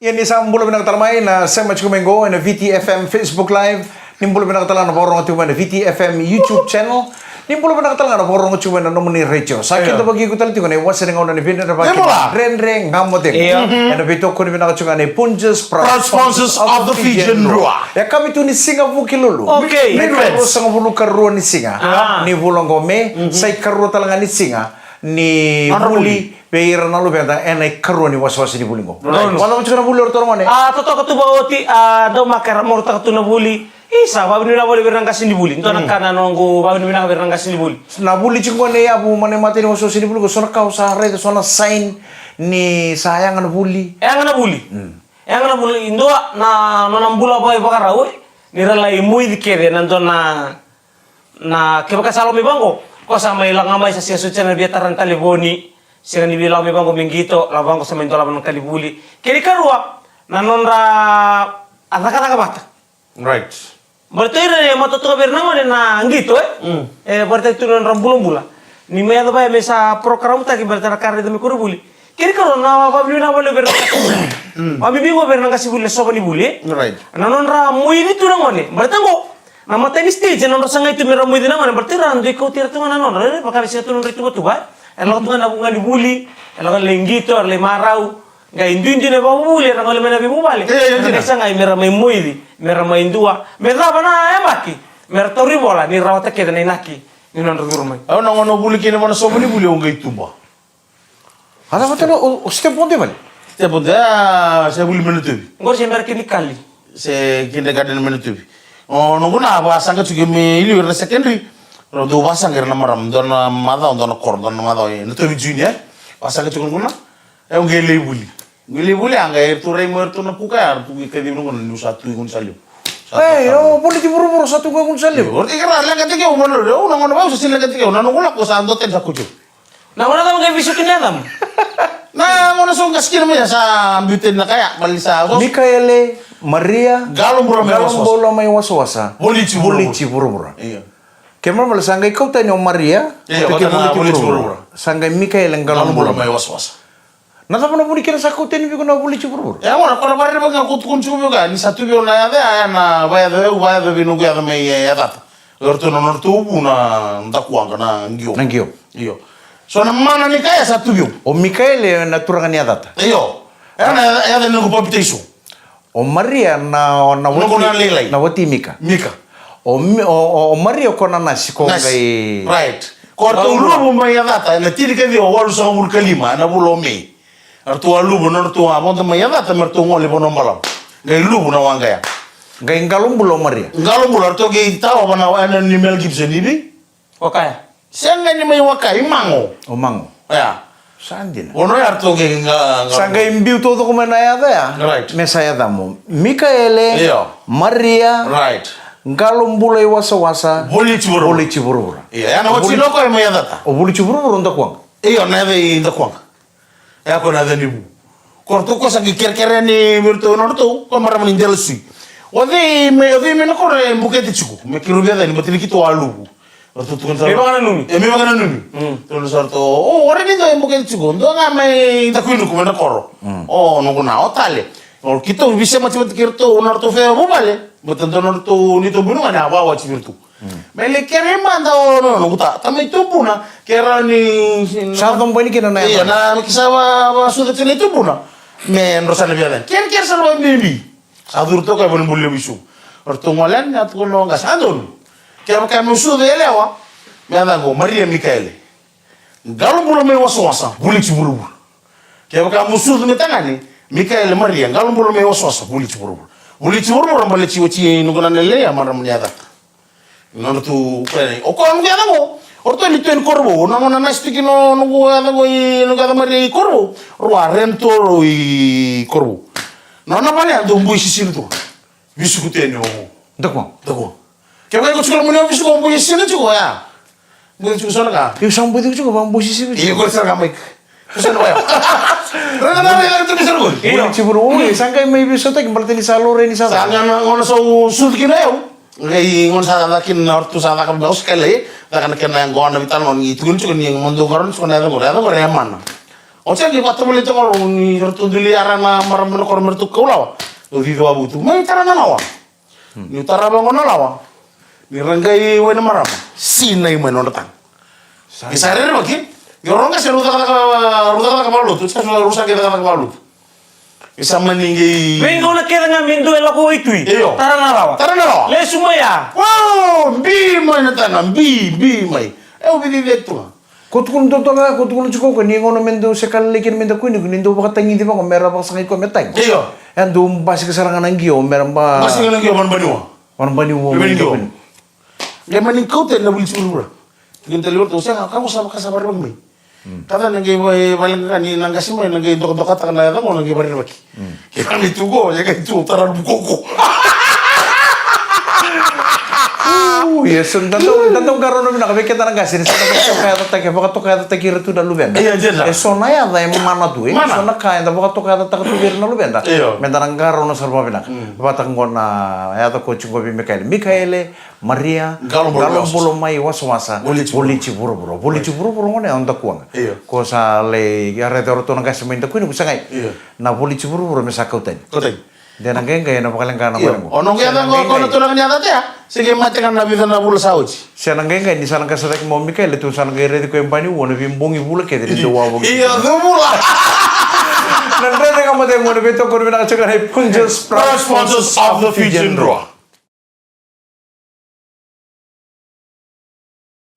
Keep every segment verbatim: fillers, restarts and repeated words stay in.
Ia ni sa bula vinaka tale mai na sema tiko mai qo ena V T F M Facebook Live. Ni bula vinaka tale ga na vakarorogo tiko mai na V T F M YouTube channel. Ni bula vinaka tale ga na vakarorogo tiko mai na nomuni retio. Sa kidavaki iko tale tiko na iwase ni gauna ni vinaka vaki. Dredre ga mo cegu. Ena veitokoni vinaka tiko ga na Punjas, proud sponsors of the Fijian Drua. E kavitu ni siga Vukelulu. Okay. Na ikaruasagavulu karua ni siga ni vula qo me sa ikarua tale ga ni siga ni vuli vei ira na luveda ena ikarua ni wasewase ni vuli qo. Right. Wacava tiko na vuli o ratou na gone? A, totoka tu vakaoti, a, dau maka era morotaka tu na vuli. Isa, vavinavinaka voli vei ira na qase ni vuli. Dua na ka na noqu vavinavinaka vei ira na qase ni vuli. Na vuli tiko qo na iyavu mai na imatai ni wasewase ni vuli qo, so na ka au sa raica, so na sign ni sa yaga na vuli. Yaga na vuli. Yaga na vuli, dua na nona bula vakaivakarau, e. Ni ra lai moici kece na dua na Na kevaka sa lako mai vaqo, ko sa mai lako ga mai sa sega soti na via tara na talevoni, sega ni via lako mai vaqo me qito, lako vaqo sa mai dolava na kalivuli. Kena ikarua, na nodra a cakacaka vata. Right. Baleta ira e matata toka vei ira na gone na qito, e? Mm. E, baleta tu na nodra bulabula. Ni mai yaco vaya me sa program taki baleta na ka raica mai koronivuli. Kena ikarua na vavinavinaka vale vei ira na qase vuli. Mm. Vavinavinaka vei ira na qase vuli, na sova ni vuli, e? Right. Na nodra moici tu na gone. Baleta qo, na matai ni stage, e nodra sagai tu me ra moici na gone, baleta ira dui kauti ira tu ga na nodra, e, vaka me sega tu nodra ituvatuva, e. E lako tu ga na vuqa ni vuli, e lako lai qito, e lai marau, qai duidui na ivakavuvuli, era gole mai na veivuvale. E, e, e, era qai sagai me ra mai moici, me ra mai dua, me cava na yabaki, me ra tauri vola, ni rawata kece na inaki ni nodra curu mai. Au na gauna vuli kina vana sova ni vuli au qai tuba. A cava tale o, o step one de vale? Step one de, a, se vuli mai na tuvi. Qori se bera kina ni kali. Se kindergarten mai na tuvi. O, noqu na vasaqa tiko me iliu ira na secondary. Ra dau vasaqa ira na marama, dua na macawa, dua na koro, dua na macawa, e, na tuvi junior, e. Vasaqa tiko noqu na. E, au qai lai vuli. Qai lai vuli, a qai iratou rai mai iratou na kuka ya, iratou qai kacivi noqu na niu sa tu i gaunisala levu. Sa tu. Ei, o, voliti vuravura sa tu i gaunisala levu. Io, iratou qai ra leqataki au, au na gauna vau sa sega ni leqataki au, na noqu lako sa dua tani sa kauti au. Na gauna cava qai veisau kina na yacamu? Na gauna sa qai sikina mai sa biu tani na ka ya, baleta sa. Mikaele, Maria, Qalo Bula mai Wasawasa. Qalo Bula mai Wasawasa. Voliti vuravura. Voliti vuravura. Io. Kena ibalebale sa qai kau tani o Maria. Io, vata kei na Voliti vuravura. Sa qai Mikaele, Qalo Bula mai Wasawasa. Na cava na vuni kina sa kau tani vei iko na Voliti vuravura? E, gauna ko na vakarerevaki ga ko tukuna tiko vei au ga ni sa tu vei au na yaca ya, ya na vayaca, au vayaca vei noqu yaca mai, e, Yacata. O iratou na nodratou vu na Dakuwaqa, na Qio. Na Qio. Io. So na mana ni ka ya sa tu vei au. O Mikaele na turaga ni Yacata. Io. Era na yaca, yaca ni noqu papitaiso. O Maria na, na wati, noqu na lailai. Na wati Mika. Mika. O Mi-, o, o, o Maria ko na nasi ko qai. Nasi. Right. Ko ratou luvu mai Yacata ena tinikaciwa walusagavulu ka lima ena vula o Me. Eratou a luvu, na ratou a vodo mai Yacata me ratou gole i Vanuabalavu. Qai luvu na waqa ya. Qai Qalo Bula o Maria. Qalo Bula, ratou qai tawa vana wa ena ni Mel Gibson i vei? Wakaya. Sega ni mai Wakaya, i Mago. O Mago. Ya. Sa dina. Vanua ya ratou qai qa-, qa-. Sa qai biu taucoko mai na yaca ya. Right. Me sa yacamu. Mikaele. Io. Maria. Right. Qalo Bula i Wasawasa. Voliti vuravura. Voliti vuravura. Io, ya na wati loko e mai Yacata. O Voliti vuravura o Dakuwaqa. Io, na yaca i Dakuwaqa. E a ko na yaca ni vu. Ko ratou ko sa qai kerekere yani vei iratou, na ratou, ko marama ni Delasui. O cei me, o cei me na koro e bukete tiko. Me keirau via yaca ni matani keitou a luvu. Ratou tukuna sara. Me vakananumi. E, me vakananumi. Mm. Tukuna sara ratou, o, o rai ni dua e bukete tiko. Dua ga mai Dakuinuku mai na koro. Mm. O, noqu na, o Tale. O, keitou veisema tiko vata kei iratou, na ratou fea vuvale. Baleta dua na ratou, neitou vuniwani, a vakawati vei iratou. Mm. Me lai kerei mada o no, noqu ta, tamai tubuna, ke rawa ni. Sa cobo yani kina na. Io, yabaki. Na, me ke sa va, vasuca tiko na itubuna. Me dro sa na via yaca. Kere, kere sara vakabibi. Sa curu toka e vanibuli levu i Suva. Ratou gole yani, a tukuna o qase, a donu. Kevaka meu sucu yalewa, me yaca qo, Maria Mikaele. Qalo Bula mai Wasawasa, Voliti vuravura. Kevaka mo sucu me tagane, Mikaele, Maria, Qalo Bula mai Wasawasa, Voliti vuravura. Voliti vuravura, baleti oti noqu na lailai, a marama ni Yacata. Nodratou koya, o koya noqu yaca qo, o ratou ni tu e Korovou, o na nasi tiko noqu yaca qo i, noqu yaca Maria i Korovou, rau a rent tu rau i Korovou. Nona vale ya dau bui sisina tu. Veisiko tu yani o. Dakuwaqa. Dakuwaqa. Kevaka iko tiko loma ni ovisa ko bui sisina tiko ya. Bui tiko so na ka. Io, sa bui tiko, tiko, va bui sisina tiko. Io, ko sa ka mai. Ko sa na vaya. Raica na, raica na tu ni sa na ko. Io. Bui tiko, oi, sa qai mai veisautaki, baleta ni sa laurai ni sa. Sa qai na gauna sa sucu kina o yau. Qai gauna sa caka kina na ratou sa caka vei au sa kai lai. Caka na kena yaqona vei tale na gauna ni tukuni tiko ni mo dou qarauna tiko na yaca qori, yaca qori e mana. O sa qai vakatovolei toka ni ratou dui yara na marama na koro me ratou kau lawa. Au cici wavoki tu, mai tara na lawa. Niu tara vaqo na lawa, ni ra qai wai na marama, sinai mai nodra taga. Sa. E sa rerevaki. Qai rau qase rau cakacaka, rau cakacaka vakalotu, sa rau sa qai cakacaka vakalotu. E sa mani qai. Veigauna kece ga me dua e lako waitui. Io. Tara na lawa. Tara na lawa. Lesu mai ya. Wow, bi mai na taga, bi, bi mai. E, au vivivi tu ga. Ko tukuna totoka, ko tukuna tiko ko ni gauna me dau se ka lalai kina me da kua ni, ni dau vakatagici vaqo me ra vakasagai koya me tagi. Io. E dau basika sara ga na qio me ra ba. Basika na qio, vanabaniwa. Vanabaniwa. Vanabaniwa. Qai mani kauta na vuli tiko vura. Qai tale vura, tou sega, ka ko sa, ka sa vakarerevaki mai. Ka ca na qai va-, vale ga ni na qase mai, na qai dokadokataka na yaca qo, na qai vakarerevaki. Ke ka ni tu qo, e qai tu, tara na bukoko. Uu, ia, so da dau, da dau qarauna vinaka vei keda na qase, ni sa da vakatokayacataki, vakatokayacataki ira tu na luveda. Ia, dina. E so na yaca e mana tu, e. Mana. So na ka eda vakatokayacataka tu vei ira na luveda. Io. Me da na qarauna sara vakavinaka. Vata qo na yaca ko tiko vei Mikaele. Mikaele, Maria, Qalo bula, Qalo bula mai wasawasa, Voliti vuravura. Voliti vuravura. Voliti vuravura gona e o Dakuwaqa. Io. Ko sa lai, a raica o ratou na qase mai Dakuwaqa, ko sa qai. Io. Na Voliti vuravura me sa kau tani. Kau tani. De na qai qai na vakaleqa na. Io. Vale qo. O na qai sa na qai qai. Ko na turaga ni yaca tea. Se qai mate ga na vica na vula sa oti. Se na qai qai ni sa na qai sa cake mo Mikaele, tu sa na qai raici koya e Baniwa na veibogi vula kece ni dau wavoki. Io, tu vula. Na Dredre Ga Mo Cegu ena veitokoni vinaka tiko ga nei Punjas, proud sponsors of the Fijian Drua.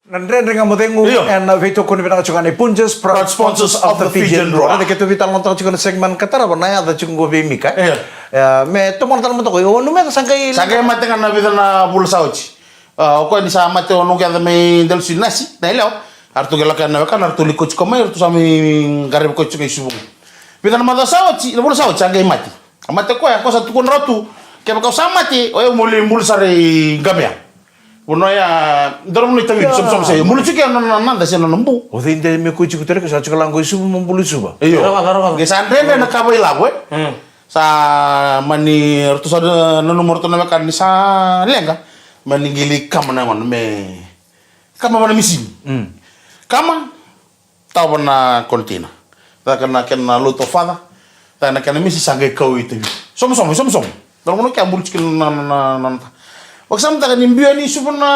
Na Dredre Ga Mo Cegu, io, ena veitokoni vinaka tiko ga nei Punjas, proud sponsors of the Fijian Drua. Eda keitou veitalanoataka tiko na segment ka tarava na yaca tiko qo vei Mika. Io. E, me tomana tale mada qo, o Numeca sa qai. Sa qai mate ga na vica na vula sa oti. A, o koya ni sa mate o noqu yaca mai Dalusui, nasi, na yalewa. A ratou qai lako yani na wekana, a ratou lai kauti koya mai, a ratou sa mai qaravi koya tiko i Suva qo. Vica na macawa sa oti, na vula sa oti, sa qai mate. A mate o koya, o koya sa tukuna rawa tu, kevaka au sa mate, o yau meu lai bula sara i Qamea. Vanua ya, dua na vanua i Tavini, sobusobu sa i bula tiko ya na nona nada se na nona bu. O cei de me kauti iko tale, sa tiko lako i Suva, mo bula i Suva. Io. Qai sa dredre na ka vakailavo, e. Sa mani ratou sa nanuma ratou na wekana ni sa leqa. Mani qai lai kama na gone me kama vana misini. Kama, tawa na container. Caka na kena load of father. Caka na kena misi sa qai kau i Tavini. Somosomo, somosomo. Dua na gone kea bula tiko na, na, na, na, na. Vakasamataka ni biu yani i Suva na,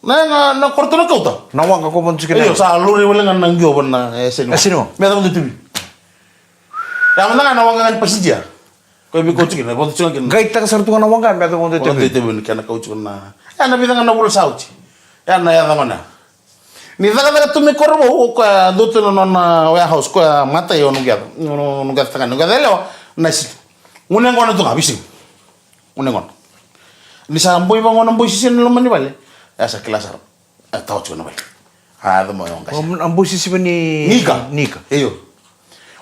na, na, na koroto na kauta. Na waqa ko vodo tiko na. Io, sa lori wale ga na qio vana, e, seniwa. E, seniwa. Me yacova dua i Tavini. Ya mada ga na waqa ga ni passenger. Ko e vei ko tiko na, vodo tiko na kena. Qai taka sara tu ga na waqa, me yacova dua i Tavini. Vodo i Tavini, kena kau tiko na. Ya na vica ga na vula sa oti. Ya na yaca gona. Ni cakacaka tu mai Korovou, o koya dua tu na nona warehouse, koya matai o noqu yaca, o noqu yaca tagane, noqu yaca yalewa, na sili. Gunu yaqona tu ga, veisiga. Gunu yaqona. Ni sa boi vaqo na boi sisi ena loma ni vale. Ya sa kila sara. E tawa tiko na vale. A yaco mai o qase. O, na boi sisi va ni. Nika. Nika. Io.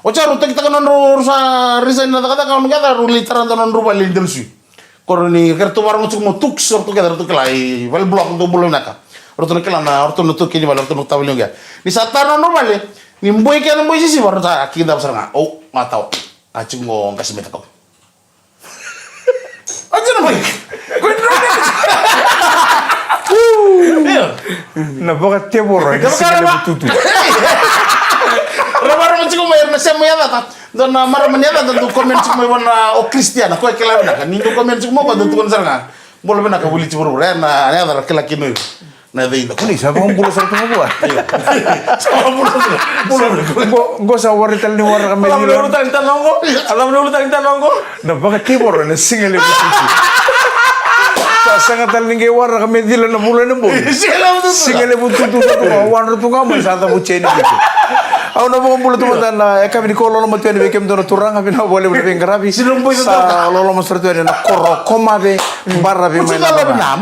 Oti ya rau takitaka nodrau, rau sa resign na cakacaka, o noqu yaca, rau lai tara dua nodrau vale i Dalusui. Ko rau ni, ke ratou vakarorogo tiko mai Tuks, ratou kece, ratou kila i vale block, ratou bula vinaka. Ratou na kila na, ratou na taukei ni vale, ratou na tavali oqo. Ni sa tara na nodrau vale, ni boi kece na boi sisiva, ratou sa kidava sara ga. O, ga tawa. A tiko qo qase me takau. A tiko na boi. Ko i drone. Io. Na vakatevoro, na siga levu tutu. Ra vakarorogo tiko mai, era na sema i Yacata. Dua na marama ni Yacata, dau comment tiko mai vua na o Kristiana, koya kila vinaka. Ni dau comment tiko mai, koya dau tukuna sara ga. Bula vinaka, Voliti vuravura. Ena, na yaca ra kila kina o iko. Na yaca i da. Kuni, sa vakabula sara tu ga vua. Io. Sa vakabula sara tu ga. Bula vinaka. Qo, qo sa warai tale ni waraka me cila. A cava na ulutaga ni tanoqo? A cava na ulutaga ni tanoqo? Na vakatevoro, na siga levu tutu. Sa sega tale ni qai waraka me cila na vula ena bogi. Siga levu tutu. Siga levu tutu, tutu, tutu, wadrau tu ga mai, sa cavuti yani vei keda. Au na vakabula tu mada na yakavi nikua, loloma tu yani vei kemudou na turaga, vinaka vakalevu na veiqaravi. Sa loloma sara tu yani na koro Komace, baravi mai na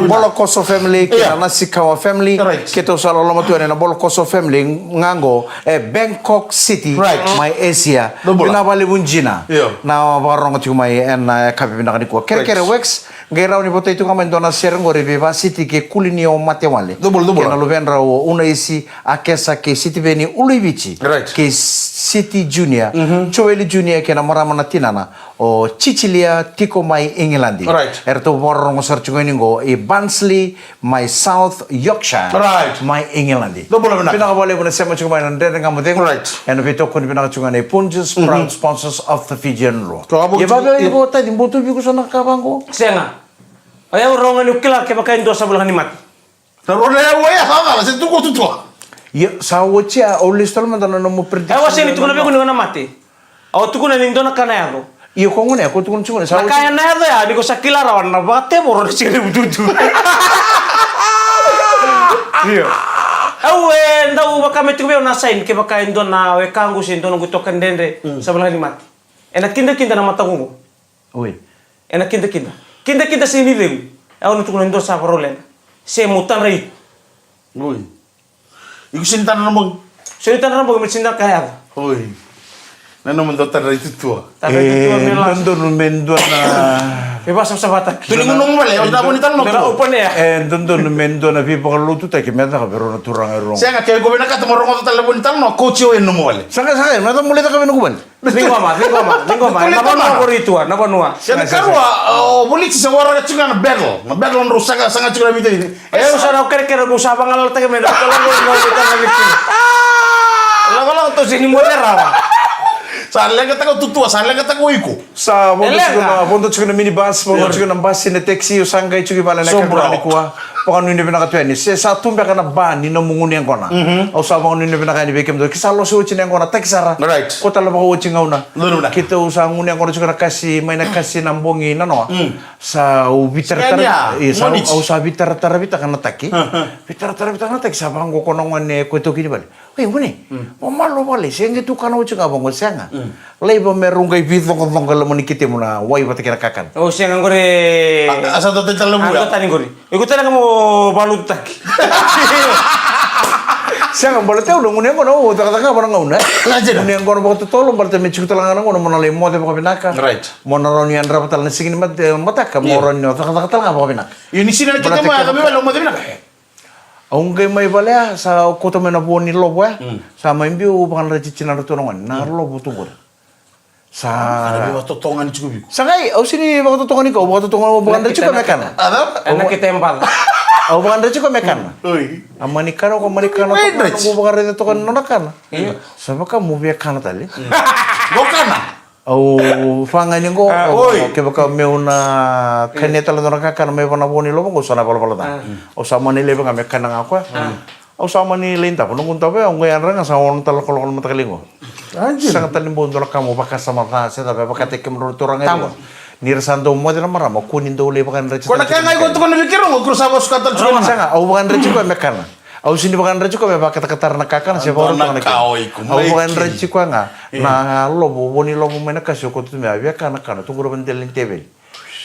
Bolakoso family, kei na Nasikawa family. Keitou sa loloma tu yani na Bolakoso family, ga qo, e Bangkok City, mai Asia. Vinaka vakalevu dina na vakarorogo tiko mai ena yakavi vinaka nikua. Kerekere Wax, qai rawa ni votai tu ga mai dua na sere qori vei Vasiti kei Kulini o Matewale. Kei na luvedrau o Unaisi, Akesa kei Sitiveni Uluivici. Kei Siti Junior, Joeli Junior kei na marama na tinana. O Cecilia tiko mai Igiladi. Right. Eratou vakarorogo sara tiko yani qo i Barnsley mai South Yorkshire. Right. Mai Igiladi. Dou bula vinaka. Vinaka vakalevu na sema tiko mai na Dredre Ga Mo Cegu. Right. Ena veitokoni vinaka tiko ga nei Punjas, proud sponsors of the Fijian Drua. Ko a vuki. Ia vavei i- ko taci botu viko sa na ka vaqo. Sega. O yau roga ni kila kevaka e dua sa vulaka ni mate. Na rua na yau oya sa cala se tuku tutua. Ia sa oti a au lesu tale mada na nomu prediction. Au a sega ni tukuna vei iko ni o na mate. Au tukuna ni dua na ka na yaco. Ia ko gone ko tukuna tiko ni sa oti. Na ka ya na yaco ya ni ko sa kila rawa na vakatevoro na siri vututu. Ia. Au e dau vaka me tiko vei au na saini kevaka e dua na wekaqu se dua na qu toka dredre sa vulaka ni mate. Ena kidakida na mataku qo. Oi. Ena kidakida. Kidakida se ni cegu. Au na tukuna ni dua sa varau leda. Se mo tadra itu. Oi. Iko se ni tadra na bogi. Se ni tadra na bogi me se ni tadra ka yaco. Oi. Na nomu dau tadra itu tua. Tadra itu tua me lasa. Dodonu me dua na. E vasavasavataki. Tu ni gunu mo vale, o na voni talo na. Dodonu me dua na veivakalotutaki me caka vei rau na turaga e rua. Sega ke ko vinakata mo rogoca tale voni talo na coach o e nomu vale. Sega sega me caka mo le caka vei nomu vale. Ciqoma, ciqoma, ciqoma. Na vanua qori tua, na vanua. Ia na karua, o Voliti sa waraka tiko ga na battle. Na battle drau saga, saga tiko na vita ini. E, au sa na kerekere, au sa vagalalataka me na kaloko na vita na viti. Lakolako tou se ni mo ne rawa. Sa leqataka o Tutua, sa leqataka o iko. Sa vodo tiko na, vodo tiko na minibus, vodo tiko na basi, na taxi, au sa qai tiko i vale na ka nikua. Vakanuinui vinaka tu yani. Se sa tu beka na ba ni nomu gunu yaqona. Au sa vakanuinui vinaka yani vei kemudou. Ke sa losa oti na yaqona, taki sara. Right. Ko tale vakaoti gauna. Keitou sa gunu yaqona tiko na kasi, mai na kasi na bogi nanoa. Sa au vitaratara. Au sa vitaratara vitaka na taki. Vitaratara vitaka na taki sa vaqo ko na gone ko e toki ni vale. Oi, gone. Mo malo vale, se qai tu kana oti ga vaqo, sega. Laiva me rau qai vicoqacoqa loma ni ketemu na wai vata kei na kakana. O sega qori. A sa dota tale na vua. A dota ni qori. Iko tale ga mo valututaki. Sega, baleta au na gunu yaqona au cakacaka vaka na gauna. Gunu yaqona vakatotolo, baleta me tiko tale ga na gauna mo na lai moce vakavinaka. Right. Mo na rawa ni yadrava tale na siga ni mate, mataka, mo rawa ni o cakacaka tale ga vakavinaka. Io ni sina na ketemu ya, me vale o moce vinaka. Au qai mai vale ya, sa kauta mai na vo ni lovo ya. Sa mai biu au vakadreti tinadratou na gone na lovo tu qori. Sa. Ana vakatotogani tiko viko. Sa qai, au sini vakatotogani ko, au vakatotogani, au vakadreti ko me kana. Ana kete bala. Au vakadreti ko me kana. Oi. A mani kana ko, mani kana ko, au vakaraica toka na nona kana. Sa vaka mo via kana tale. Qo kana. Au vagani qo, kevaka meu na kania tale dua na kakana mai vana vo ni lovo qo sa na valavala ca. Au sa mani levu ga me kana ga koya. Au sa mani lai davo, noqu davo ya, au qai yadra ga sa ono tale na kaloko na mataka lailai qo. Sega tale ni bau dua na ka mo vakasama ca se cava e vakataki kemudrau na turaga e rua. Ni ra sa dau moce na marama, kua ni dau lai vakadreti. Ko na ka ga iko tukuna vei keirau qo, keirau sa vakasuka tale tiko. Sega, au vakadreti koya me kana. Au sini vakadreti koya me vakatakatara na kakana se vakarau toka na kena. Au vakadreti koya ga na lovo, vo ni lovo mai na kasi o koto tu me a via kana kana, tu qura vadela ni teveli.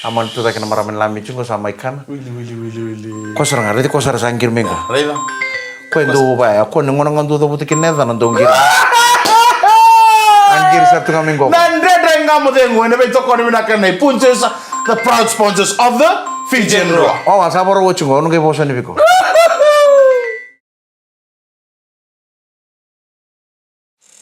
A mani tu cake na marama ni lami tiko sa mai kana. Wili, wili, wili, wili. Ko sara ga, raici ko sara sa qiri mai qo. Raica. Ko e dau vaya, ko ni gona ga dau cavuta kina na yacana dau qiri. A qiri sa tu ga mai qo. Na Dredre Ga Mo Cegu, ena veitokoni vinaka nei Punjas, the proud sponsors of the Fijian Drua. O, a sa vakarau oti qo, au na qai vosa ni viko.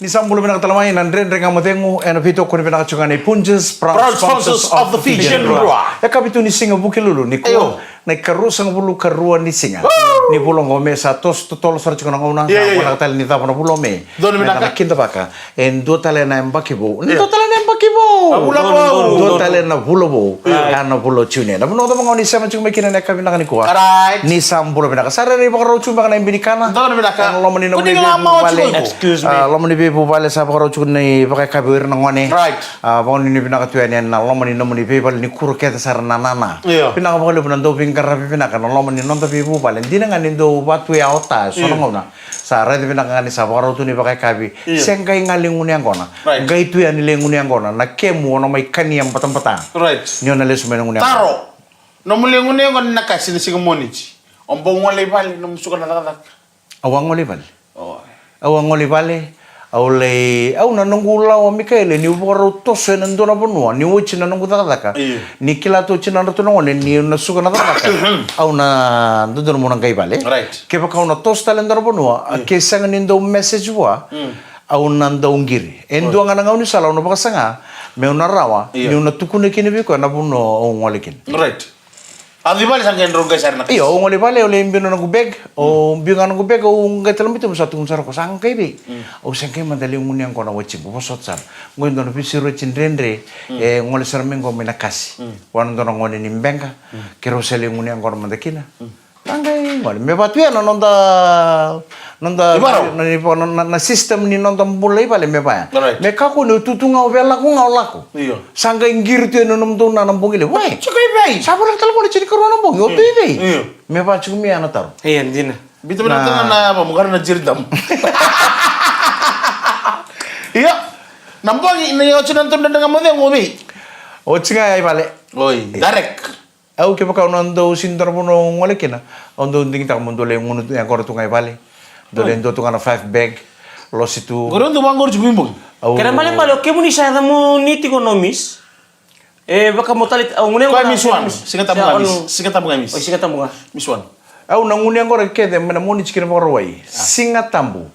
Ni sa bula vinaka tale mai na Dredre Ga Mo Cegu, ena veitokoni vinaka tiko ga nei Punjas, proud sponsors of the Fijian Drua. E kavitu ni siga Vukelulu nikua, na ikaruasagavulu karua ni siga ni vula oqo me sa toso totolo sara tiko na gauna, sa vinaka tale ni cava na vula o Me. Donu vinaka. Kidavaka e dua tale na yabaki vou. Dua tale na yabaki vou. Dua tale na vula vou. Ena vula o June. Na vanua cava ga o ni sema tiko mai kina ena yakavi vinaka nikua. Ni sa bula vinaka. Sa rairai vakarau tiko beka na ibe ni kana. Donu vinaka. Ena loma ni nomuni veivuvale. Excuse me. A, loma ni veivuvale sa vakarau tiko ni vakayakavi o ira na gone. Right. A, vakanuinui vinaka tu yani ena loma ni nomuni veivale ni kuro kece sara na nana. Io. Vinaka vakalevu na dau veiqaravi vinaka na loma ni noda veivuvale. Dina ga ni dau vatu yaota e so na gauna. Sa raica vinaka ga ni sa vakarau tu ni vakayakavi. Io. Se qai ga lai gunu yaqona. Right. Qai tu yani lai gunu yaqona. Na kemu o na mai kania batabata. Right. Ni o na lesu mai na gunu yaqona. Taro. Nomu lai gunu yaqona na ka sina siga Moniti. O bau gole i vale, nomu suka na cakacaka. Au a gole i vale. Oi. Au a gole i vale. Au lai, au na noqu lawa Mikaele, niu vakarau toso ena dua na vanua, niu oti na noqu cakacaka. Io. Ni kila tu oti na nodratou na gone, niu na suka na cakacaka. Au na dodonu meu na qai vale. Right. Kevaka au na toso tale e dua na vanua, ke sega ni dau message vua. Mm. Au na dau qiri. E dua ga na gaunisala au na vakasaga meu na rawa, io, niu na tukuna kina vei koya na vanua au gole kina. Right. A cei vale sa qai drau qai sara na kasi? Io, au gole i vale, au lai biu na noqu bag, au biu ga noqu bag, au qai tala mai tu, au sa tukuna sara ko sa qai vei. Au sa qai mada lai gunu yaqona watiqu, vosota sara. Qo e dua na veisiroti dredre, e gole sara mai qo mai na kasi. Vua na dua na gone ni beqa, keirau sa lai gunu yaqona mada kina. Sa qai gole. Me vaka tu ya na noda, noda, na, na, na system ni noda bula i vale me vaya. Right. Me kakua ni o tutu ga o via lako ga o lako. Io. Sa qai qiri tu ya na nomudou na, na bogi levu. Wai. Tiko i vei? Sa voleka tale qo na tinikarua na bogi. O tu i vei? Io. Me vaka tiko mai ya na taro. Io, dina. Biuta mai na taro na, na, mo qara na jiri damu. Io. Na bogi, na io, oti na noda dredre ga mo cegu o vei? Oti ga ya i vale. Oi, direct. Au kevaka au na dau sega ni dua na vanua au gole kina, au dau digitaka meu dau lai gunu yaqona tu ga i vale. Dau lai dua tu ga na five bag, losi tu. Qori au dau vaqori tiko i bogi. Au. Kena ibalebale o kemuni sa yaco mo ni tiko no Miss. E vaka mo tale, au gunu yaqona. Koya Miss One, Siga Tabu ga Miss. Siga Tabu ga Miss. Oi, Siga Tabu ga. Miss One. Au na gunu yaqona kece mai na Moniti ki na Vakarauwai. Siga Tabu.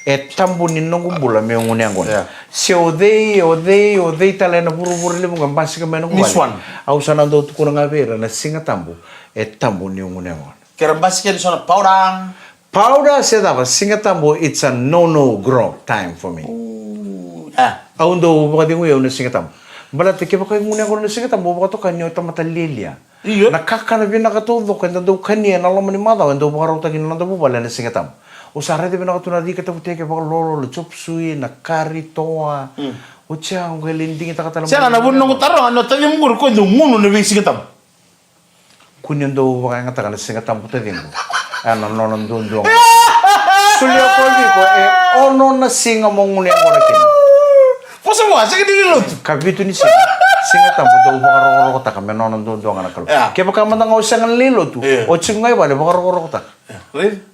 E tabu ni noqu bula meu gunu yaqona. Yeah. Se o cei, o cei, o cei tale ena vuravura levu qo e basika mai noqu vale. Au sa na dau tukuna ga vei ira na Siga Tabu e tabu niu gunu yaqona. Ke ra basika ni so na powder. Powder se cava, Siga Tabu, it's a no no grow time for me. Au dau vakaceguya au na Siga Tabu. Baleta kevaka e gunu yaqona na Siga Tabu, au vakatoka ni o tamata lialia. Io. Na kakana vinaka taucoko eda dau kania ena loma ni macawa e dau vakarautaki na noda vuvale ena Siga Tabu. Au sa raica vinaka tu na cika tavuteke vakalololo, chop suey, na kari, toa. Oti ya au qai lai digitaka tale. Sega, na vu ni noqu taroga, na taciqu qori koya dau gunu ena veisiga tabu. Kua ni dau vakayagataka na Siga Tabu taciqu. Ena nona duadua ga. Solia koya vei iko, e ono na siga mo gunu yaqona kina. Vosa vua, sega ni lai lotu. Ka vitu ni siga. Siga Tabu dau vakarokorokotaka me nona duadua ga na Kalou. Kevaka mada ga o sega ni lai lotu, o tiko ga i vale vakarokorokotaka.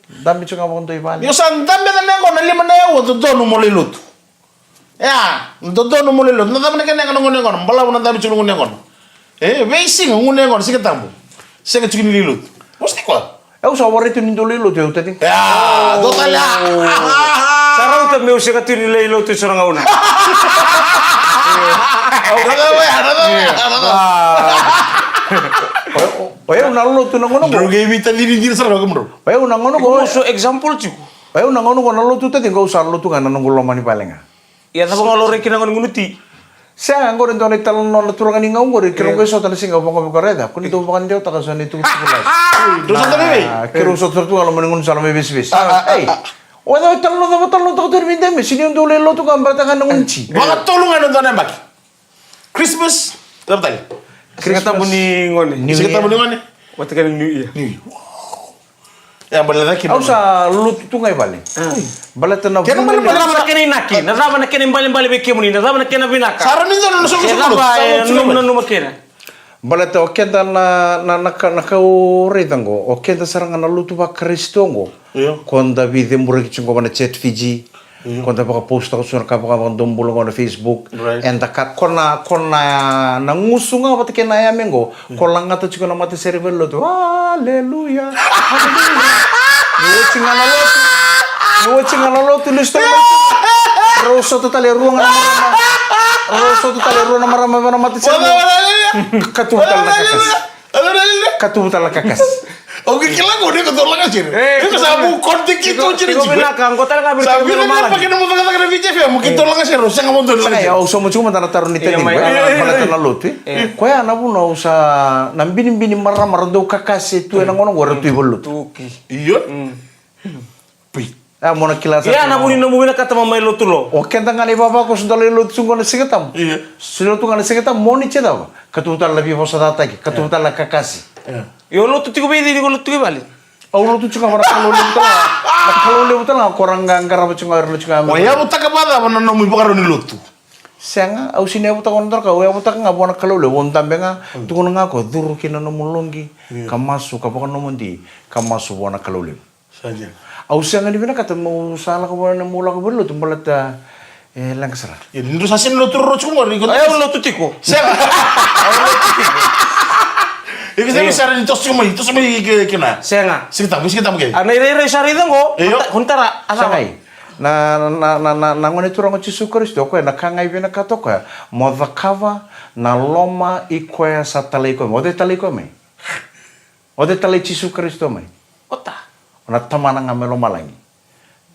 Dabe tiko ga vakadua i vale. Ni o sa dabe na yaqona lima na aua, dodonu mo lai lotu. Ia, dodonu mo lai lotu. Na cava na kena yaga na gunu yaqona? Balavu na dabe tiko na gunu yaqona. E veisiga gunu yaqona, Siga Tabu. Sega tiko ni lai lotu. Vosa tiko. Au sa warai tu ni dau lai lotu, au taciqu. Ia, dua tale. Sa rauta meu sega tu ni lai lotu eso na gauna. Au na cava ya, na cava ya, na cava. O yau na lotu na gauna qo. Drau qai veitacini dina sara vakamudrau. O yau na gauna qo. Au so example tiko. O yau na gauna qo na lotu taciqu, au sa lotu ga na noqu loma ni vale ga. Ia cava ga o laurai kina gona gunu ti? Sega, qori dua na italanoa na turaga ni gau qori, keirau qai sota na siga au vaqo vei koya, raica, ko ni dau vakadewataka so na itukutuku lasi. Dou sota vei vei? Keirau sota sara tu ga loma ni gunu sala mai Vesivesi. Ei, o yau italanoa cava talanoataka tu vei deme, sini au dau lai lotu ga baleta ga na gunu ti. Vakatolu ga na dua na yabaki. Christmas, cava tale? Siga Tabu ni gone. Siga Tabu ni gone. Vata kei na New Year. New Year. Au sa lotu tu ga i vale. Baleta na vuna. Na cava na kena inaki? Na cava na kena ibalebale vei kemuni? Na cava na kena vinaka? Sa rawa ni dua na soqosoqo lotu. E nanuma kina. Baleta o keda na, na, na ka, na ka au raica qo, o keda sara ga na lotu vaKarisito qo. Ko da veiceburaki tiko qo va na Chat Fiji. Ko da vakapostaka so na ka vakavakadomobula qo na Facebook. Eda ka, ko na, ko na, na gusu ga vata kei na yame qo. Ko lagata tiko na matasere valelotu. Aleluya. Aleluya. Ni oti ga na lotu. Ni oti ga na lotu, ni sota mai tu. Rau sota tale rua ga na marama. Rau sota tale rua na marama vei na matasere. Katuvu tale na kakasi. Katuvu tale na kakasi. Au kila ko ni ko tolo kakasi. Iko sa mu konti ki tu tiri tiko. Vinaka, qo tale ga vei. Sa vei na pake na mu cakacaka na vei jefe mu ki tolo kakasi. Sega mo dua na kakasi. Au sa mu tiko mada na taro ni tani. Baleta na lotu. Koya na vuna au sa na binibini marama ra dau kakase tu ena gauna qo ra tu i valelotu. Io. Pei. A mo na kila sa. Ia na vuni nomu vinakata mo mai lotu lo. O keda ga na ivavakoso da lai lotu tu qo na Siga Tabu. Io. Se lotu ga na Siga Tabu mo ni tse cava. Katuvu tale na veivosacataki, katuvu tale na kakasi. Io, lotu tiko vei cei ni ko lotu tiko i vale? Au lotu tiko ga va na Kalou levu tale ga. Na Kalou levu tale ga ko ra qarava tiko ga, ira tiko ga. O yavutaka vakacava na nomu ivakarau ni lotu? Sega, au sini yavutaka o na draka, au yavutaka ga vua na Kalou levu, au dabe ga, tukuna ga ko curu ki na nomu loqi, ka masu, ka vakanomodi, ka masu vua na Kalou levu. Sa dina. Au sega ni vinakata meu sa lako vua na meu lako vua na lotu baleta e leqa sara. Ia ni dou sa sega ni lotu roro tiko qori. Au lotu tiko. Sega. Au lotu tiko. Iko sega ni sara ni toso tiko mai, toso mai ke kena. Sega. Siga Tabu, Siga Tabu ke. A na irairai sara i caqo. Io. Ko ni tara a sara. Sega. Na, na, na, na, na gone turaga o Jisu Karisito, o koya na ka ga e vinakata o koya, mo cakava na loma i koya sa talai koya mai. O cei talai koya mai? O cei talai Jisu Karisito mai? Ota. O na Tamana ga mai lomalagi.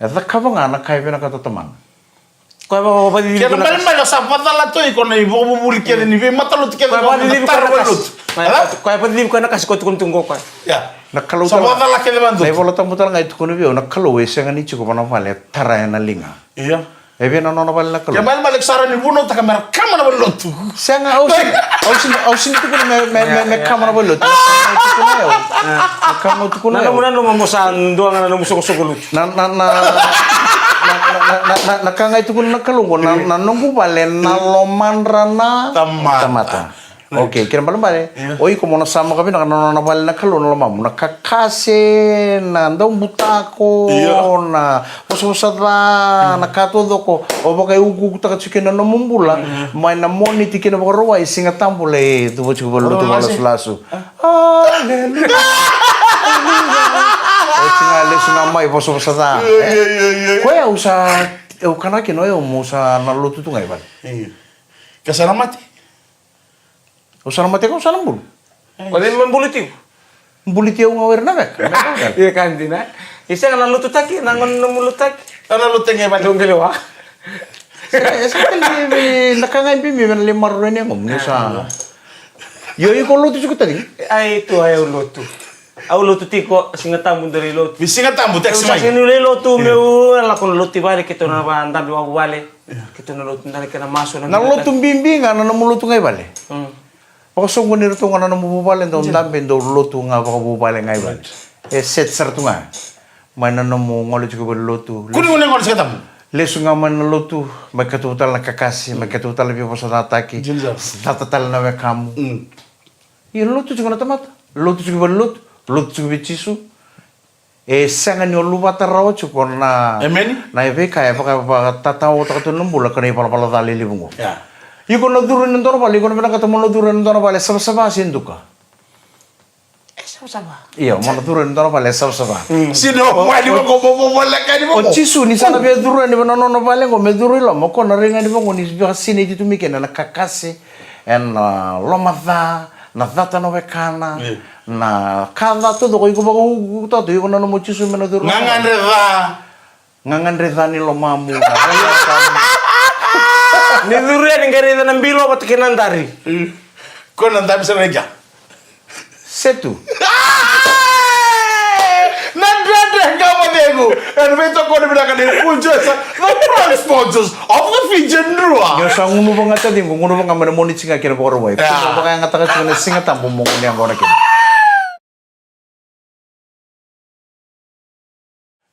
E cakava ga na ka e vinakata o Tamana. Koya vakavakacici. Kena koya na malimali, sa vacala tu iko na ivakavuvuli kece ni veimatalotu kece. Koya vakavakacici koya na kasi. Koya vakavakacici koya na kasi ko tukuna tu qo koya. Ya. Na Kalou sa tala. Vacala kece vandu. Na iVola Tabu tala ga e tukuna vei au, na Kalou e sega ni tiko vana vale e tara ena liga. Ia. E vei na nona vale na Kalou? Ke malimali sara ni vunautaka me ra kama na valelotu. Sega, au sega, au sega, au sega ni tukuna me, me, me, me kama na valelotu. Na ka ga e tukuna o yau. Na ka ga e tukuna o yau. Na nomu, na nomu mo sa dua ga na nomu sokosoko lotu. Na, na, na, na ka ga e tukuna na Kalou qo, na, na noqu vale na lomadra na tamata. Tamata. Okay, kena balebale. Ia. O iko mo na samaka vinaka na nona vale na Kalou na lomamu. Na kakase, na daubutako, ia, na vosavosa ca, ia, na ka taucoko o vakaiukuukutaka tiko kina na nomu bula. Ia. Mai na Moniti ki na Vakarauwai, Siga Tabu lai cuva tiko valelotu, valelotu, vakalasulasu. Aleluya. Oti ga lesu ga mai vosavosa ca. Ia, ia, ia, ia. Koya au sa, au kana kina o yau mo sa na lotu tu ga i vale. Ia. Ka sa na mate. Au sa na mate ka au sa na bulu. Ai. O cei me bulu tiko? Bulu tiko au ga o ira na veka. Ia ka dina. E sega na lotutaki, na gone na lotutaki. A na lotutaki e vale. Dou qelewa. Sega, e sega tale ni na ka ga e bibi me na lai maroroi ni yagomu ni sa. Io, iko lotu tiko tale. Ai, tu ai au lotu. Au lotu tiko, Siga Tabu dou lai lotu. Ni Siga Tabu, text mai. Au sa sega ni lai lotu, meu lako na lotu i vale, keitou na vadabe vakavuvale. Keitou na lotu, na kena masu na. Na lotu bibi ga na nomu lotu ga i vale. Mm. Vakasoqoni iratou ga na nomu vuvale, dou dabe, dou lotu ga vakavuvale ga i vale. E set sara tu ga. Mai na nomu gole tiko i valelotu. Kua ni gole, gole Siga Tabu. Lesu ga mai na lotu, mai katuva tale na kakase, mai katuva tale na veivosacataki. Cata tale na wekamu. Mm. Ia lotu tiko na tamata, lotu tiko i valelotu, lotu tiko vei Jisu. E sega ni o luvata rawa tiko na, emeni, na veika e vaka, vakatatawataka tu na bula ka na ivalavala ca lelevu qo. Ya. Iko na curu ena dua na vale, iko na vinakata mo na curu ena dua na vale savasava se duka? E savasava. Io, mo na curu ena dua na vale savasava. Mm. Sino, o, wai ni o, vako, mo, mo, mo, leka ni vako. O Jisu ni sa na via curu yani vei na nona vale qo, me curu i loma, o koya na rai ga ni vaqo ni vakasinaiti tu mai kina na kakase, ena, a, loma ca, na cata na wekana, io, na ka ca taucoko, iko vakaukauataka tu iko na nomu Jisu me na curu. Gagadre ca. Gagadre ca ni lomamu. Ni curu yani qai raica na bilo vata kei na dari. Io. Ko na dabe sara ga. Setu. Na Dredre Ga Mo Cegu. Ena veitokoni vinaka nei Punjas, the proud sponsors of the Fijian Drua. Ni o sa gunuva ga taciqu, gunuva ga mai na Moniti ga ki na Vakarauwai. Ya. Gunuva ga, yagataka tiko na Siga Tabu mo gunu yaqona kina.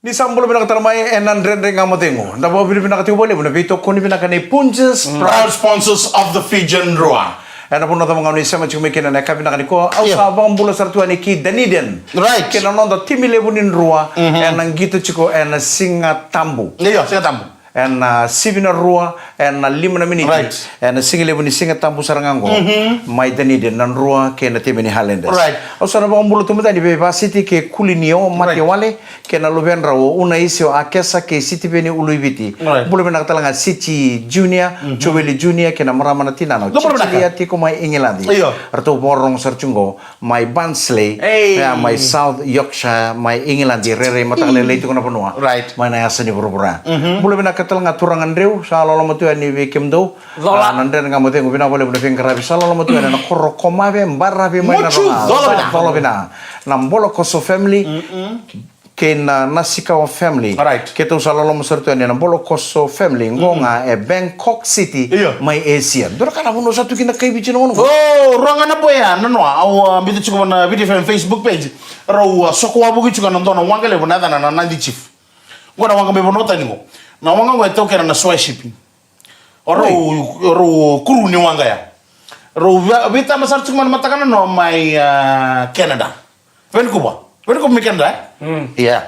Ni sa bula vinaka tale mai ena Dredre Ga Mo Cegu. Da vakavinavinaka tiko vakalevu na veitokoni vinaka nei Punjas, mm, proud sponsors of the Fijian Drua. Ena vanua cava ga o ni sema tiko mai kina ena yakavi vinaka nikua, au, io, sa vakabula sara tu yani ki Dunedin. Right. Kei na noda timi levu ni Drua, mhm, ena qito tiko ena Siga Tabu. Io, Siga Tabu. Ena, a, sivi na rua ena lima na miniti. Right. Ena sigalevu ni Siga Tabu sara ga qo. Mhm. Mai Dunedin na Drua kei na timi ni Highlanders. Right. Au sa na vakabula tu mai yani vei Vasiti kei Kulinio Matiawale, right, kei na luvedrau o Unaisi, o Akesa kei Sitiveni Uluiviti. Right. Bula vinaka tale ga Siti Junior, mhm, Joeli Junior kei na marama na tinana o, bula vinaka, Cecilia, tiko mai Igiladi. Io. Ratou vakarorogo sara tu qo mai Barnsley, ei, ya mai South Yorkshire, mai England, rairai mataka lailai tiko na vanua. Right. Mai na yasa ni vuravura. Mhm. Bula vinaka tale ga turaga Dreu, sa loloma tu yani vei kemudou. Cola. A, na Dredre Ga Mo Cegu, vinaka vakalevu na veiqaravi, sa loloma tu yani na koro Komave, baravi mai na, moju, roga, cola vinaka. Cola vinaka. Na Bolokoso family. Mm-mm. Kei na Nasikawa family. Right. Keitou sa loloma sara tu yani na Bolokoso family. Qo, mm-mm, ga e Bangkok City, io, mai Asia. Dua na ka na vanua sa tu kina kai Viti na gauna qo. O, rua ga na boy ya, na noa. Au, a, biuta tiko na Viti F M Facebook page. Rau, a, soko wavoki tiko na dua na waqa levu na yacana na Nadi Chief. Qo na waqa mai vanua tani qo. Na waqa qo e taukena na Swire Shipping. O rau, o rau kuru ni waqa ya. Rau vei-, veitaba sara tiko mai na mataka na noa mai, a, Canada. Vancouver. Vancouver mai Canada, e? Mm. Ia.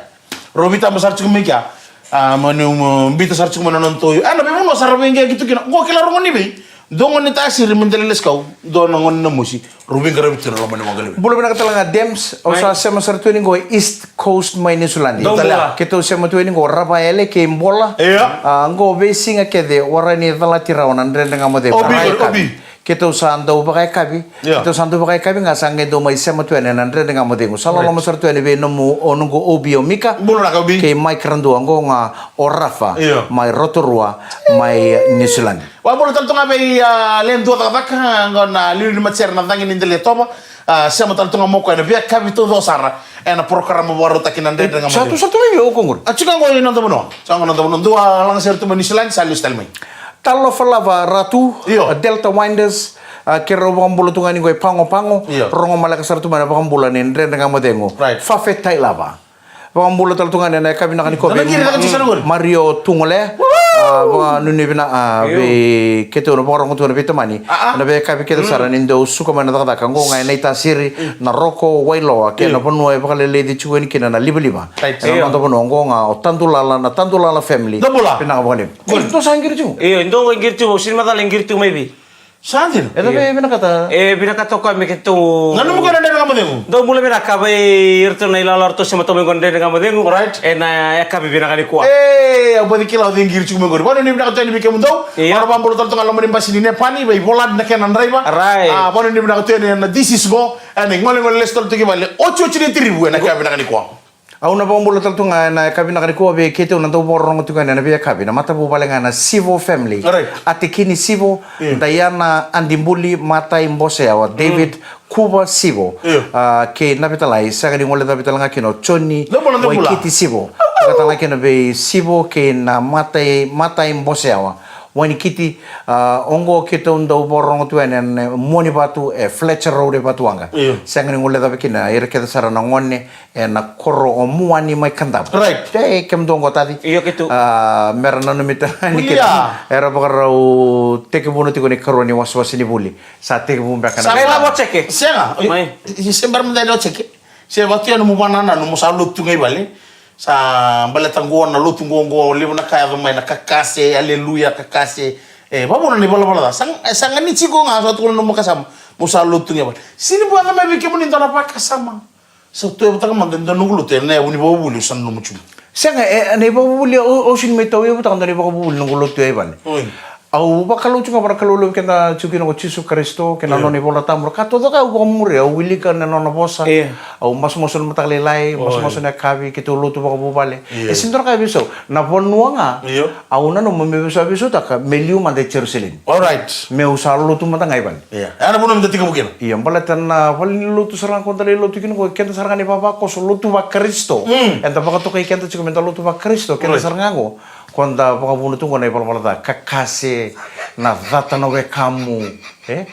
Rau veitaba sara tiko mai kea. A, mani, um, biuta sara tiko mai na noda toyo. A, na veivanua sara veiqeqe tu kina. Qo kila rogo ni vei. Dua gone ni Tasiri mai Delailasikau, dua na gone ni Namosi, rau veiqaravi tu ena loma ni waqa levu. Bula vinaka tale ga Dems, au sa sema sara tu yani qo East Coast mai Niusiladi. Dou bula. Keitou sema tu yani qo Ravaele kei Bola. Ia. A, qo veisiga kece, warai ni calati rawa na Dredre Ga Mo Cegu. Obi, obi. Keitou sa dau vakayakavi. Ia. Keitou sa dau vakayakavi ga sa qai dau mai sema tu yani na Dredre Ga Mo Cegu. Sa loloma sara tu yani vei nomu, o noqu obi o Mika. Bula vinaka obi. Kei Mike Radua, qo ga o Rafa. Ia. Mai Rotorua, mai Niusiladi. Vakabula tale tu ga vei, a, le dua cakacaka, qo na liuliu ni matasere na Cagi ni Delaitova, a, sema tale tu ga mo koya ena veiyakavi taucoko sara, ena porokaramu vakarautaki na Dredre Ga Mo Cegu. Sa tu, sa tu mai vei au qori. A, tiko qo i noda vanua. Sa qo noda vanua. Dua lagasere tu mai Niusiladi, sa lesu tale mai. Talofa lava Ratu, io. A, Delta Winders, a, keirau vakabula tu ga ni qo i Pago Pago, io. Rogo maleka sara tu mai na vakabula ni Dredre Ga Mo Cegu. Right. Fafe tai lava. Vakabula tale tu ga ena yakavi vinaka nikua vei Mario Tugole. A, vakanuinui vinaka, a, vei keitou na vakarogo tu ena veitamani. A, a. Ena veiyakavi kece sara ni dau suka mai na cakacaka. Qo ga e Naitasiri, na Roko, Wailoa, kei na vanua e vakaleleci tiko yani kina na livaliva. Ena noda vanua qo ga o Tadulala, na Tadulala family. Dou bula. Vinaka vakalevu. Dou sa qiri tiko? Io, dou qiri tiko, au sega ni macala e qiri tiko mai vei. Sa dina. E cava e vinakata? E vinakata o koya me keitou. Nanuma koya na Dredre Ga Mo Cegu. Dou bula vinaka vei iratou na ilala ratou sema tu mai qo na Dredre Ga Mo Cegu. Alright. Ena yakavi vinaka nikua. E, au baci kila o cei qiri tiko mai qori. Vakanuinui vinaka tu yani vei kemudou. Io. Au na vakabula tale tu ga loma ni basi ni Nepani, vei Volad na kena draiva. Alright. A, vakanuinui vinaka tu yani na D Cs qo. Ena igolegole lesu tale tu ki vale. Otioti ni tirivu ena yakavi vinaka nikua. Au na vakabula tale tu ga ena yakavi vinaka nikua vei keitou na dau vakarorogo tiko yani ena veiyakavi, na matavuvale ga na Sivo family. Alright. Atekini Sivo, io. Diana Adibuli, Matai Boseawa, David Kuva Sivo, io. A, kei Navetalai, sega ni guilecavi tale ga kina o Joni Waikiti Sivo. Au vakatale ga kina vei Sivo kei na Matai, Matai Boseawa. Waikiti, a, oqo keitou dau vakarorogo tu yani ena Muanivatu, e Fletcher Road e Vatuwaqa. Io. Sega ni guilecavi kina ira kece sara na gone, ena koro o Muani mai Kadavu. Right. E, kemudou qo taci. Io, keitou. A, mera nanumi tale ga ni keitou. Ia. Era vakarau tekivuna tiko na ikarua ni wasewase ni vuli. Sa tekivu beka na. Sa mai lavo jeke. Sega. Mai. I, i se bera mada ni lavo jeke. Se vatu ya nomu vanananu mo sa lotu ga i vale. Sa baleta qo na lotu qo, qo levu na ka yaco mai na kakase, aleluya, kakase. E, vavuna na ivalavala ca. Sa, e, sa gani jiko ga, sa tukuna nomu vakasama. Mo sa lotu ga i vale. Sini bua ga mai vei kemuni dua na vakasama. Sa tu e vata ga mada e dua noqu lotu, ena yavu ni vakavuvuli au sa nanuma tu. Sega, e, na ivakavuvuli, au, au sini mai tau e vata ga dua na ivakavuvuli noqu lotu e vale. Oi. Au vakalou tu ga vua na Kalou levu keda tu kina ko Jisu Karisito, kei na nona iVola Tabu. Ka taucoko au vakamuria, au wilika na nona vosa. Io. Au masumasu na mataka lailai, masumasu na yakavi, keitou lotu vakavuvale. Io. E sini dua na ka e veisau. Na vanua ga, io. Au nanuma me veisau, veisautaka, me liu mada e Jerusalemi. Alright. Meu sa lotu mada ga i vale. Ia. E na vanua meda tekivu kina. Ia, baleta na vale ni lotu sara ga ko da lai lotu kina ko keda sara ga ni vavakoso lotu vaKarisito. Mm. Eda vakatokai keda tiko meda lotu vaKarisito, keda sara ga qo. Ko da vakavuna tu qo na ivalavala ca, kakase, na cata na wekamu, e?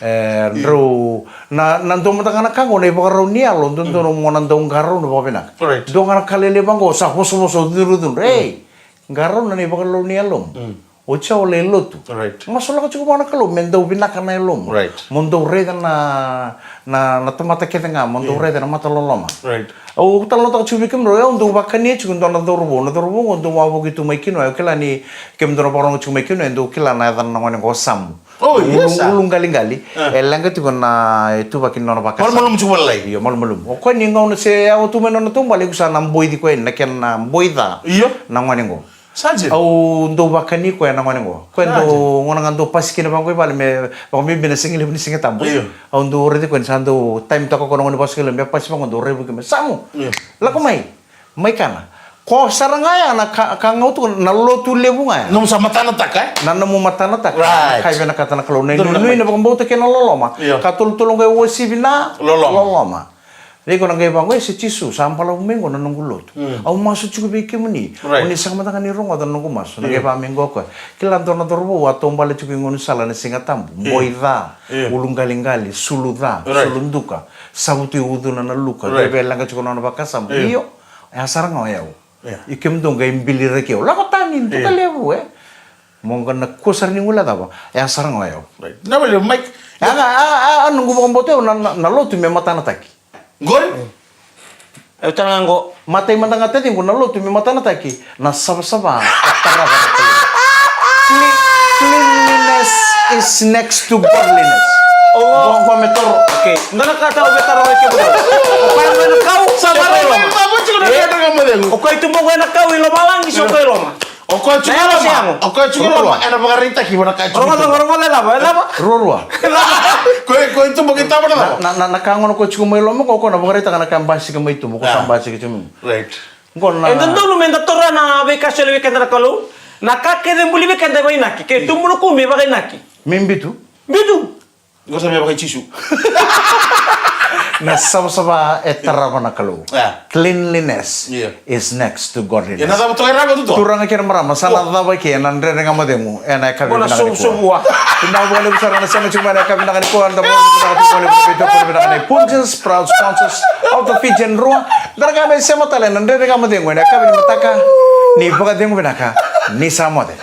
E, drau, na, na dua mada ga na ka qo na ivakarau ni yalo, dodonu mo na dau qarauna vakavinaka. Right. Dua ga na ka lelevu qo sa vosavosa o curucuru. Ei, qarauna na ivakarau ni yalomu. Mm. Oti au lai lotu. Right. Masulaka tiko vua na Kalou me dau vinaka na yalomu. Right. Mo dau raica na, na, na tamata kece ga, mo dau raica na mata loloma. Right. Au talanoataka tiko vei kemudrau, au dau vakania tiko dua na cauravou, na cauravou qo dau wavoki tu mai kina, au kila ni kemudou na vakarorogo tiko mai kina, e dau kila na yacana na gone qo Samu. Oh, yes, sir. Uluqaliqali, e leqa tiko na ituvaki ni nona vakasama. Malumalumu tiko vakalailai. Io, malumalumu. O koya ni gauna se yawa tu mai nona taubale, iko sa na boici koya na kena boi ca. Io. Na gone qo. Sa dina. Au dau vakani koya na gone qo. Koya dau gona ga dau pasi kina vaqo i vale me vakabibi na siga levu ni Siga Tabu. Io. Au dau raici koya ni sa dau time taka koya na gone vakasigalevu me pasi vaqo dau raivuki me Samu. Io. Lako mai. Mai kana. Ko sara ga ya na ka, ka ga au tukuna na lotu levu ga ya. Nomu sa matanataka, e? Na nomu matanataka. Right. Ka e vinakata na Kalou. Na inuinui, na vakabauta kei na loloma. Io. Ka tolutolu ga e uasivi na loloma. Loloma. Vei iko na qai vaqo, e se Jisu, sa balavu mai qo na noqu lotu. Mm. Au masu tiko vei kemuni. Right. Oni sega mada ga ni rogoca na noqu masu. Na qai vaka mai qo o koya. Kila dua na cauravou a taubale tiko i gaunisala na Siga Tabu. Io. Boi ca, uluqaliqali, sulu ca, sulu duka, savutu i ucuna na luka, right, veileqa tiko na nona vakasama. Io. Io, e a sara ga o yau. Io. I kemudou qai biliraki au. Lako tani, duka levu, e. Mo qai na kua sara ni guilecava. E a sara ga o yau. Right. Na vale, Mike. A, a, a, a, noqu vakabauta au na, na, na lotu me matanataki. Qori? Au tara ga qo. Matai mada ga taciqu na lotu me matanataki na savasava. Clean-, cleanliness. is next to godliness. O. Qo, qo me toro. Okay. Qo na ka tau me toro, okay, bro. O koya qo ena kau, sa o koya i loma. O koya tu qo ena kau i lomalagi, so koya i loma. O koya tu qo i loma. O koya tu qo i loma. Ena vakaraitaki vua na ka tu. Rogoca, rogoca, e cava, e cava? Ruarua. Koya, koya tu qo i tava na cava? Na, na, na ka qo na koya tu qo mai loma, ko, ko na vakaraitaka na ka basika mai tu, ko sa basika tu. Right. Qo na. E dodonu meda toro na veika e solia vei keda na Kalou. Na ka kece e buli vei keda e vakainaki. Ke tubu na kumi e vakainaki. Me bitu. Bitu. Qo sa me vaka i Jisu. Na savasava e tarava na Kalou. Cleanliness is next to godliness. Ia na cava toka e rawa tu? Turaga kei na marama, sa na cava ke na Dredre Ga Mo Cegu ena yakavi vinaka nikua. Vinaka vakalevu sara na sema tiko mai ena yakavi vinaka nikua, da vakalevu vinaka tiko mai ena Punjas, proud sponsors of the Fijian Drua. Da na qai mai sema tale ena Dredre Ga Mo Cegu ena yakavi ni mataka. Ni vakacegu vinaka, ni sa moce.